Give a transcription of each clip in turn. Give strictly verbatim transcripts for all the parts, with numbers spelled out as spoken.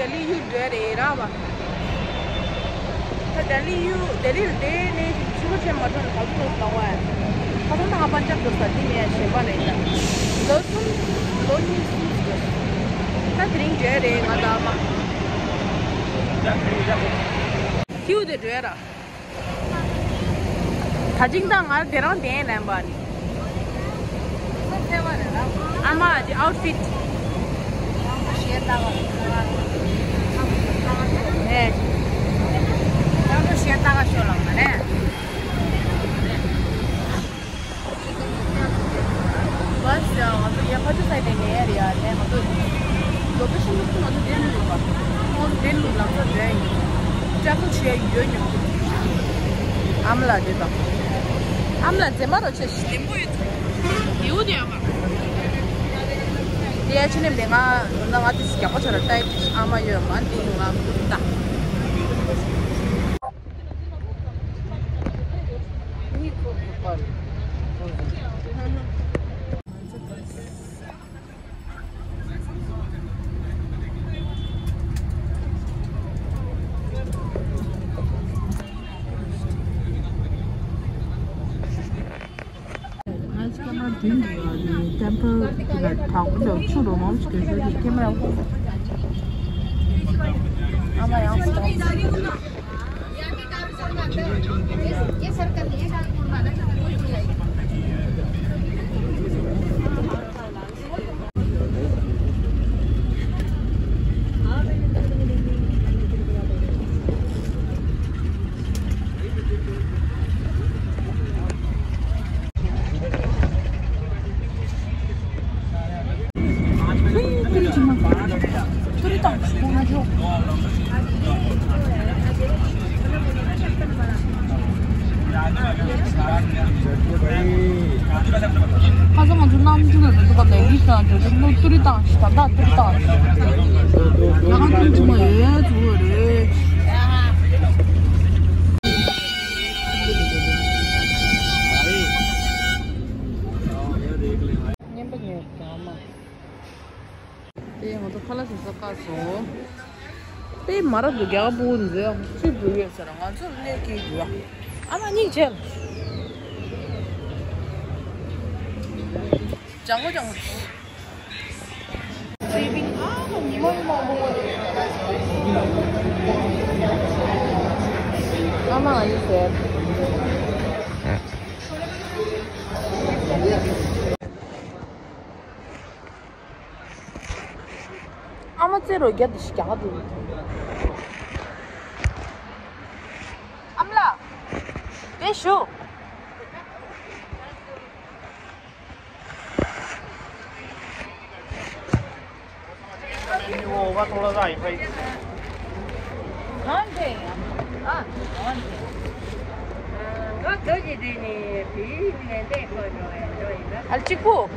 ལྡི་ལི་གཡུག་འགྲོ་རེད་ར་བ། ད་ལྡི་ལི་གཡུག་ལྡི་ལི་ལ་བསྡད་ནས་ཕྱི་པོ་ཆེན་མ་འགྲོ་ན་ག་ཚོད་ལོས་ལ་བ། ཁ་སང་ད་ང་པན་ཇབ་འགྲོ་ས་འདི་མེད་ཡ་གཞན་པ་རེད་ད། ལོ་གསུམ་ལོ་གཉིས་གསུམ་འགྲོ། ད་དེ་རིང་འགྲོ་རེད་ང་ད་མ། གཡུག་དེ་འགྲོ་ཡ་ར། ད་ཅིང་ད་ང་དེ་རང་བསྟན་ལན་པ་ནི། ཨ་མ་དེ་ཨའུ་ཊི་ཕིཊ། ནས། བས་ཡ་ང་ཚོ་ཡ་ཕ་ཆུ་སའི་དེ་ནས་ཡ་རེད་ཡ་ནས་ང་ཚོ་ལོ་ཀེ་ཤན་ལུགས་ང་ཚོ་དེ་ལུགས་པ། ང་ཚོ་དེ་ལུགས་ལམ་སང་འདྲ་ཡིན། ཀྲ་ཕལ་བྱེད་ཡ་ཡོད་མྱོང་། ཨ་མ་ལགས་དེ་དང་། ཨ་མ་ལགས་མཛེས་མ་རོ་ཆེ་ཞིག་ལྡེམ་པོ་ཡོད་ཚོད། ཡིའུ་དེ་ཨ་མ། དེ་ཡ་ཆེ་ནེམ་དེ་ང་ང་ང་དེ་སི་རྒྱག་པ་ཆ་ར་ཏའི་ཏི་ཨ་མ་ཡོད་མ་དེ་ང་ཀུར་ཏ། ང་ཚོ་ཀེ་མ་ར་མདུན་དུ་ཡོད་ནི་ཊེམ་པལ་དེ་ལ་དྲག་པོ་འདྲ་ཆུ་རོ་མང་ཆུ་གེ་ཤོད་ཀྱི་ཀེ་མ་ར་ཧོ། ཨ་མ་ཡང་སོང་། ཁ་སང་ང་ཚོ་གནམ་གྲུ་ལ་འགྲོ་དུས་སྐབས་ལ་ཡིག་དང་འབྲེལ་ཏེ་ཏུ་རི་བཏང་ཞིག་ད་ལྟ་ཏུ་རི་བཏང་ཞིག་ད་ལྟ་ཏུ་རི་བཏང་ཞིག་ད་ལྟ་ཏུ་རི་བཏང་ཞིག་ཉན་པ་ཉོས་ཀྱང་མ། དེ་ང་ཚོ་ཁ་ལག་ཟ་ས་བཀག་སོང་། དེ་མ་རབ་ཏུ་རྒྱ་བོ་འཛེ་ཚུལ་བུ་ཡོད་ཟེར་ང་ཚོར་གནས་ཀྱི་ཡོད། ཨ་མ་གཉིས་བྱེད། ལྗང་གུ་ལྗང་གུ། ཨ་མ་ང་གཉིས་བྱེད། ཨ་མ་རྩེ་རོ་རྒྱ་དེ་ཞིག་རྒྱག་ག་འདུག་ཨ་མ་ལགས། དེ་ཞུ། ཨ་གཅིག་པུ།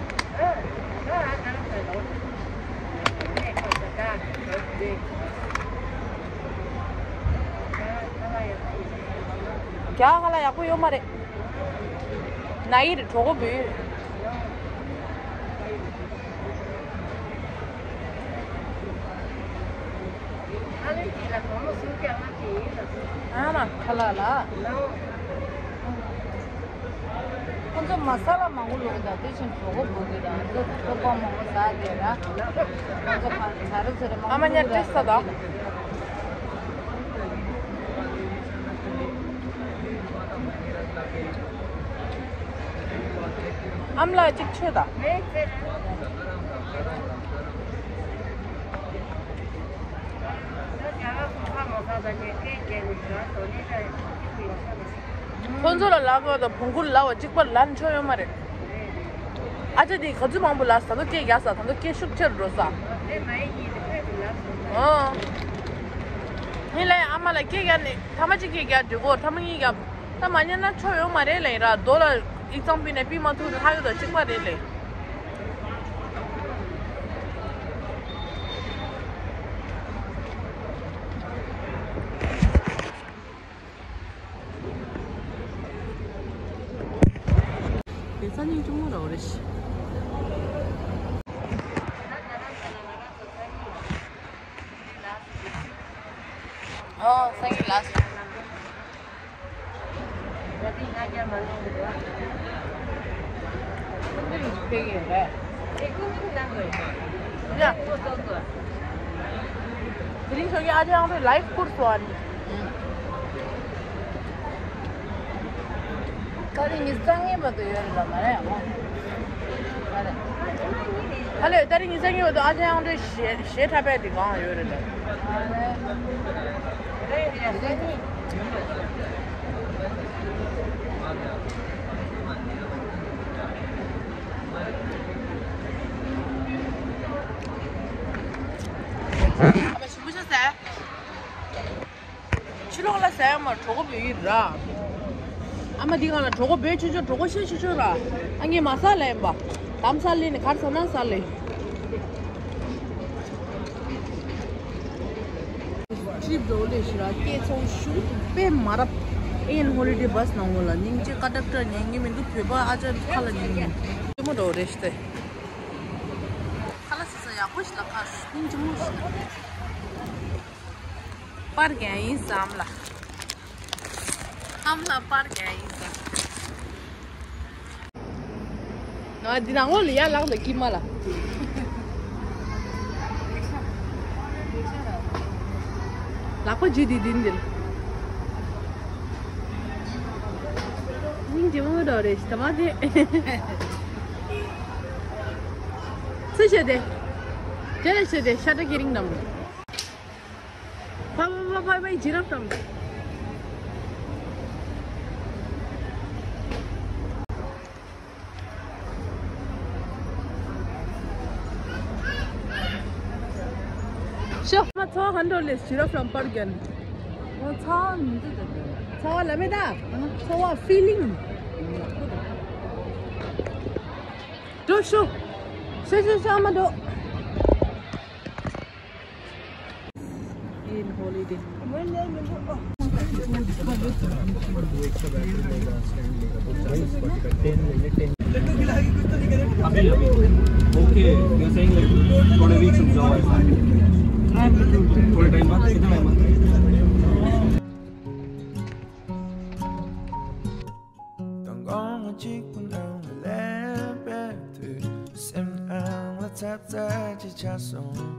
རྒྱ་གར་ལ་ཡག་པོ་ཡོད་མ་རེད། ན་ཡི་རེད་གྲོགས་པོ་བུ། ཨ་མ་ཁ་ལག་ལ། ཁོང་ཚོ་མ་ས་ལ་མང་པོ་ལོག་དང་དེ་བཞིན་གྲོད་ཁོག་ལྦུ་གི་དང་ཚོ་ཚོ་པ་མང་པོ་ཟ་དེ་ར། ཁོང་ཚོ་ཁ་ཚ་རུ་ཚོ་རེ་མང་པོ་ཨ་མ་ཉལ་ཏེ་ས་དང་། ཨ་མ་ལགས་གཅིག་མཆོད་དང་། ཁོང་ཚོ་ལ་ལབ་པ་དང་བོང་གུར་ལབ་པ་གཅིག་པ་ལབ་ཆོག་ཡོད་མ་རེད། ཨ་ཅག་དེ་ག་ཚོད་མང་པོ་ལབ་ས་དོ་སྐད་རྒྱག་ས་ད་དོ་སྐད་ཤུགས་ཆེར་འགྲོ་ས། ཨོ། ངས་ལབ་ཨ་མ་ལ་སྐད་རྒྱག་ནས་ཐ་མ་གཅིག་སྐད་རྒྱག་འགྲིག་གོ་ཐ་མ་གཉིས་རྒྱག་ད་མ་ཉན་ན་ཆོ་ཡོད་མ་རེད་ལེ་ར་རྡོ་ལ་ཡིག་ཚང་པི་ནས་པི་མ་ཐུག་ལྷ་ཡོད་དང་གཅིག་པ་རེད་ལེ། དེ་ས་ནི་ཅུང་མོ་ར་བ་རེད་ཤི། ཨོ་སང་ཉིན་ལ་སོང་། དེ་རིང་ཞོགས་ཀྱི་ཨ་ཅག་ཨང་དུ་ལའིབ་བསྐུར་སོང་ཨ་ནི། ད་རེས་ཉི་ཤུ་རྩ་ལྔའི་བར་དུ་ཡོད་རེད་ལ་མ་རེད་ཨ། ཨ་ལས་ད་རེས་ཉི་ཤུ་རྩ་ལྔའི་བར་དུ་ཨ་ཅག་ཨང་དུ་ཞེ་ཞེ་འཁྲབ་པའི་དེ་གང་ཡོད་རེད་ད། ཨ་མ་ཞིམ་པོ་ཤོག་ཟེར། ཕྱི་ལོགས་ལ་ཟ་ཡ་མ་གྲོད་ཁོག་བོད་ཡིན་ར། ཨ་མ་འདི་གང་ལ་གྲོད་ཁོག་བོད་ཆུ་ཆུ་གྲོད་ཁོག་ཤ་ཆུ་ཆུ་ར། ཨ་ངས་མ་ཟ་ལ་ཡིན་པ། དམ་ས་ལེ་ནི་གར་ཟ་ན་ཟ་ལེ། ཀྲིབ་འགྲོ་ལེ་ཤི་ར་སྐད་ཚོང་ཤུགས་དཔེ་མ་རབ། ཨེན་ཧོ་ལི་ཌེ་བྷ་སི་ནང་ལོགས་ལ་སྙིང་རྗེ་ཀ་ཌག་ཊར་ཉན་གི་མི་འདུག་བོད་པ་ཨ་ཅག་ཁ་ལ་ཉན་གི་མི་འདུག་ཅི་མོ་འགྲོ་རེ་ཤི་ཏེ། ཁ་ལ་སི་ས་ཡག་པོ་ཞིག་ལ་ཁ་སྙིང་རྗེ་མོ་ཞིག་ལ། པར་རྒྱག་ཡིན་བསམ་ལ། ཨམ་ལ་པར་རྒྱག་ཡིན་བསམ། ང་འདི་ནང་ལོགས་ལ་ཡར་ལངས་དང་ཀྱི་མ་ལ། ལག་པ་ཇི་འདི་འདི་འདི། སྙིང་རྗེ་མོ་འདྲ་རེད་ད་མ་དེ། སུ་ཤེས་དེ། དེ་ལ་ཤེས་དེ་ཤ་ཏྲ་ཀི་རིང་དམ། Bye bye bye bye bye, giraffe དང་། ཤོག་མ་ཚོ་ཧན་ཏོ་ལེ་ཇི་ར་ཕི་རོམ་པར་གན། ཚ་བ་མི་འདུག་ད། ཚ་བ་ལ་མེད་ད། ཚ་བ་ཕི་ལིང་། འགྲོ་ཤོག་ཤོག་ཤོག་ཤོག་ཨ་མ་འགྲོ། In holiday. अभी अभी। Okay, you're saying like थोड़े वीक्स रुक जाओ ऐसा। थोड़े टाइम बाद कितना टाइम बाद? དང་དགོང་མོ་གཅིག་པུ་ནང་ལ་ལེན་པའི་དུས། སེམས་ནང་ལ་ཚབ་ཚབ་ཅིག་ཆགས་སོང་།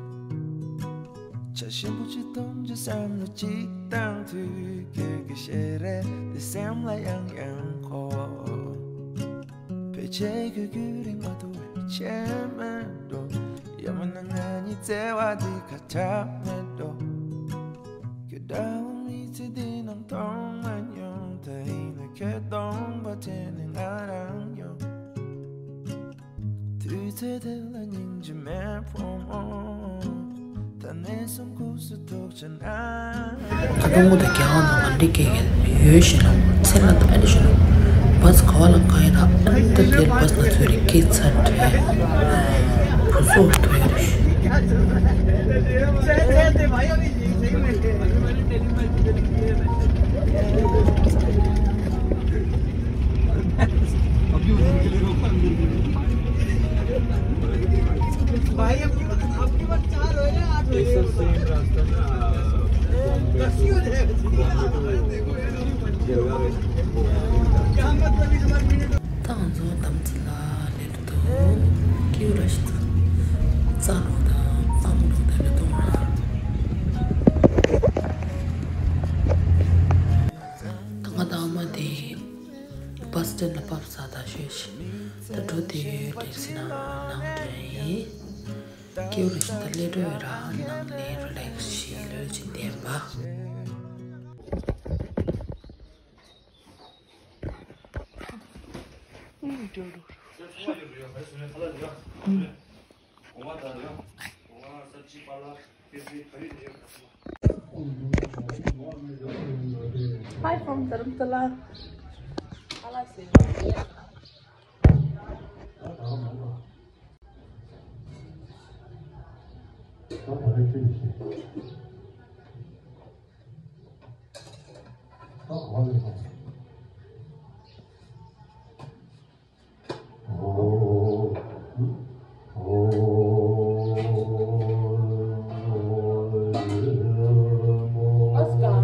བྱ་ཞིམ་པོ་ཅིག་འཐུང་རྒྱུ་བསམ་བློ་གཅིག་བཏང་དུས། ཁྱོད་ཀྱི་ཞལ་རས་དེ་སེམས་ལ་ཡང་ཡང་འཁོར། ཕལ་ཆེར་ཁྱོད་ཀྱི་རིག་མ་ཐུབ་པའི་ཆེ་མེད་འགྲོ། ཡང་མིན་ན་ང་གཉིས་བརྩེ་བ་འདི་ཁ་གྲག་མེད་འགྲོ། ཁྱོད་འདྲ་བོ་མི་ཚེ་འདི་ནང་མཐོང་མ་མྱོང་། ད་ཡིན་ན་ཁྱོད་སྟོང་པ་དེ་ནི་ང་རང་ཡོང་། དུས་ཚོད་དེ་ལ་སྙིང་རྗེ་མེད་ཕོ་མོ། ད་ནས་བཟུང་ཁུག་སུ་ཐུག་ཆ་ན། ད་དུང་དགོང་དང་རྒྱལ་བ་དང་ང་འདྲི་སྐད་ཡོད་ཤེས་ན་ཚེ་ལ་ད་ཨ་ནི་ཤེས་ན་བས་ག་བ་ལ་ག་ཡིན་ན་ཨ་ནི་ད་དེར་བས་ན་ཚོད་རེ་སྐད་ཚ་དྲན་བུ་སོགས་ཐོས་རེ། भाई, अब की बार, अब की बार चार हो रहे हैं, आठ हो रहे हैं। ये सब सेम रास्ता ना, बॉम्बे टू, बॉम्बे टू जलगांव है। ད་ང་ཚོ་དམ་ཚིག་ལ་སླེབས་འདུག་ཀེའུ་ར་ཤི་ད། རྩྭ་ལོག་དང་པང་ལོག་དང་ལ་གཏོང་ར། ད་ང་དང་ཨ་མ་དེ་བྷ་སི་སི་ཊེན་ལ་བབས་ས་ད་ཤོད་ཤི། ད་འགྲོ་དེ་ཡོད་ཊེག་སི་ནང་ནང་འདྲ་ཡིན། ཀེའུ་ར་ཤི་ད་སླེབས་འགྲོ་ཡོད་ར་ནང་ལ་རི་ལེག་སི་ཞིག་ལོས་ཅིག་བསྡད་པ། Hi from Dharamtala. Oscar.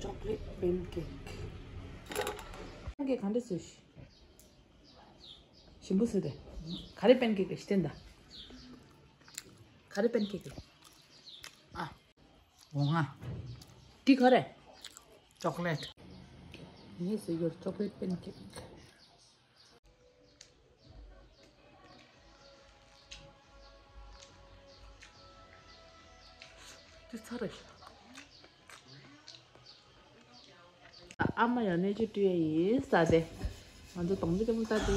Chocolate pancake. Pancake ག་འདྲ་བཟོས་ཤིག་ཞིམ་པོ་བཟོས་ཏེ། ག་རེ་pancake རེད་ཤི་བསྟན་ད། ག་རེ་pancake རེད། ཨ། འོ་ང་། འདི་ག་རེ། Chocolate. ངས་བཟོས་ཡོད་chocolate pancake. འདི་ཚར་རེད། ཨ་མ་ཡང་གནས་ཆུ་སྤྲུལ་ཡ་ཡིན་ས་དེ། ང་ཚོ་སྡོང་པོ་ལྟ་བུ་ལྟ་དེ།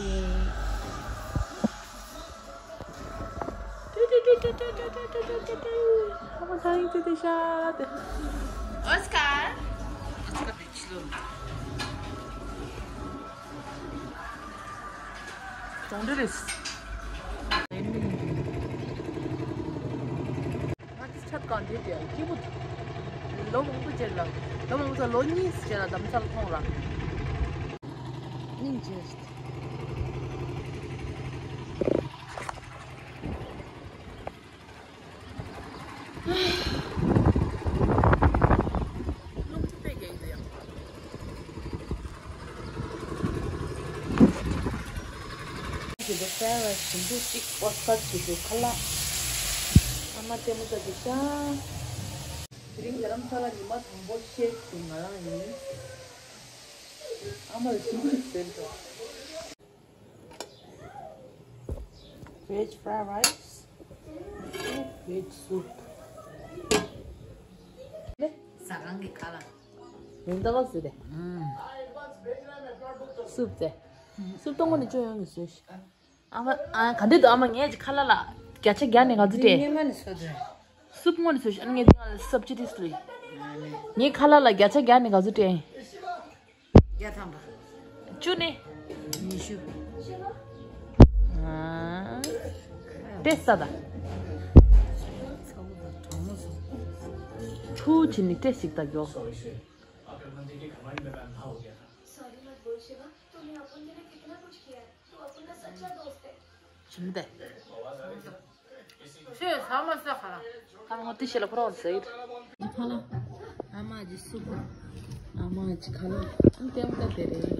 ཨ་མ་ཚ་ཡིན་ཚེ་དེ་ཤ་དེ། Oscar. གྲོང་སྡེ་རེད། ང་ཚོ་ཆབ་གང་དེ་དེ་སྐྱིད་པོ་འདུག་ལོ་མང་པོ་རྗེས་ལ། ལོ་མང་པོ་ལོ་གཉིས་རྗེས་ལ་རྡ་རམ་ས་ལ་མཐོང་ར། སྙིང་རྗེ། རླུང་དཔེ་རྒྱག་གི་འདུག་ཡ། ཞེ་པོ་ཟ་བ་ཞིམ་པོ་གཅིག་ཨོ་སི་ཀར་ཞེ་པོ་ཁ་ལག་ཨ་མ་ལྟད་མོ་ལྟ་གི་ཤ། དེ་རིང་རྡ་རམ་ས་ལ་ཉི་མ་དང་པོ་ཤེག་དེ་ང་རང་ཡིན། ཨ་མ་ལ་ཞིམ་པོ་ཞིག་བཟོས་འགྲོ། Veg fried rice, veg soup. ཟ་ཁང་གི་ཁ་ལག་མིང་ད་ག་ཟེར་ཏེ། སུབ་ཙེ། སུབ་གཏོང་གོ་ནི་ཅོ་ཡོང་གི་བཟོས་ཤིག་ཨ་མ་ཨ་ག་འདྲ་འདུག་ཨ་མ། ངས་ཀྱི་ཁ་ལག་ལ་བརྒྱ་ཆ་བརྒྱ་ནས་ག་ཚོད་སྤྲད། སུབ་སྔོན་ནས་བཟོས་ཤིག་ཨ་ངས་འདི་ང་ལ་སབ་ཅི་ཏིས་ལུས། ངས་ཁ་ལག་ལ་བརྒྱ་ཆ་བརྒྱ་ནས་ག་ཚོད་སྤྲད། བརྒྱ་ཐམ་པ། བཅུ་ནི། ཉི་ཤུ། ཨ། དེ་ས་ད། ཚ་བོ་དང་གྲང་མོ་སོང་། ཕྲུ་གུ་ནི་དེ་ཞིག་ད་མགྱོགས། सॉरी मत बोल शिवा, तूने अपन के लिए कितना कुछ किया है। तू अपन का सच्चा दोस्त है। ཞིམ་དེ། ཁ་ལག་ངོ་དེ་ཤེས་ལ་ཕོ་རོག་ཟེར། ཁ་ལག་ཨ་མ་གྱི་སུབ། ཨ་མ་གྱི་ཁ་ལག་ཨ་ཏེམ་ཀ་དེ་རེད།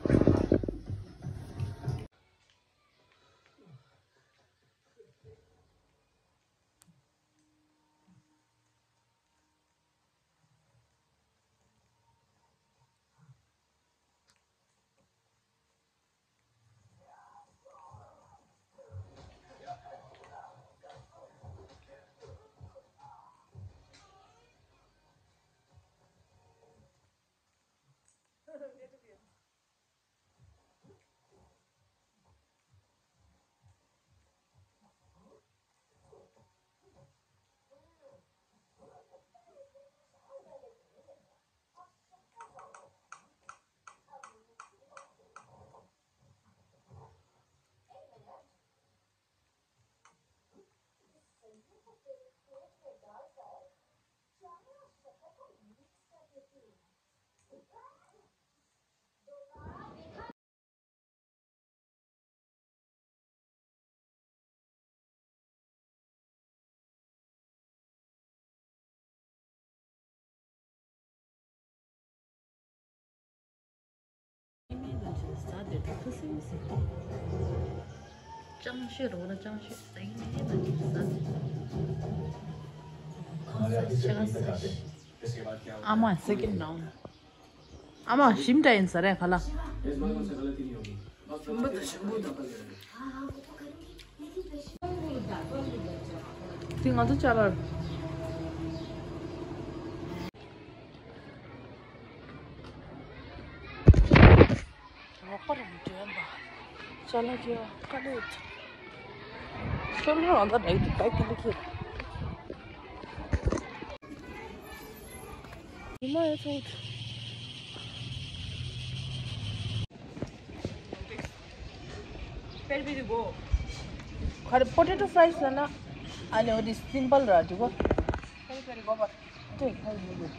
ཨ་མ་second round. ཨ་མ་ཞིམ་འདྲ་ཡིན་ཟ་རེད་ཁ་ལག་དེ་ང་ཚོ་ཅ་ལག་རོགས་པ་རང་འདྲེན་པ། ཅ་ལག་རྒྱག་དཀའ་ལས། ཁྱོད་ལ་རང་ད་ལེགས་འདུག་ད་ཀི་ལི་ཁྱེད། ཉི་མ་ཡོད་ཚོད། ཁ་རེ་potato fries ལ་ན། ཨ་ནི་འོ་དེ་simple ར་འདུག་གོ། ཁ་རེ་ཁ་རེ་གོ་པ། ཏེ་ཁ་རེ་མི་འདུག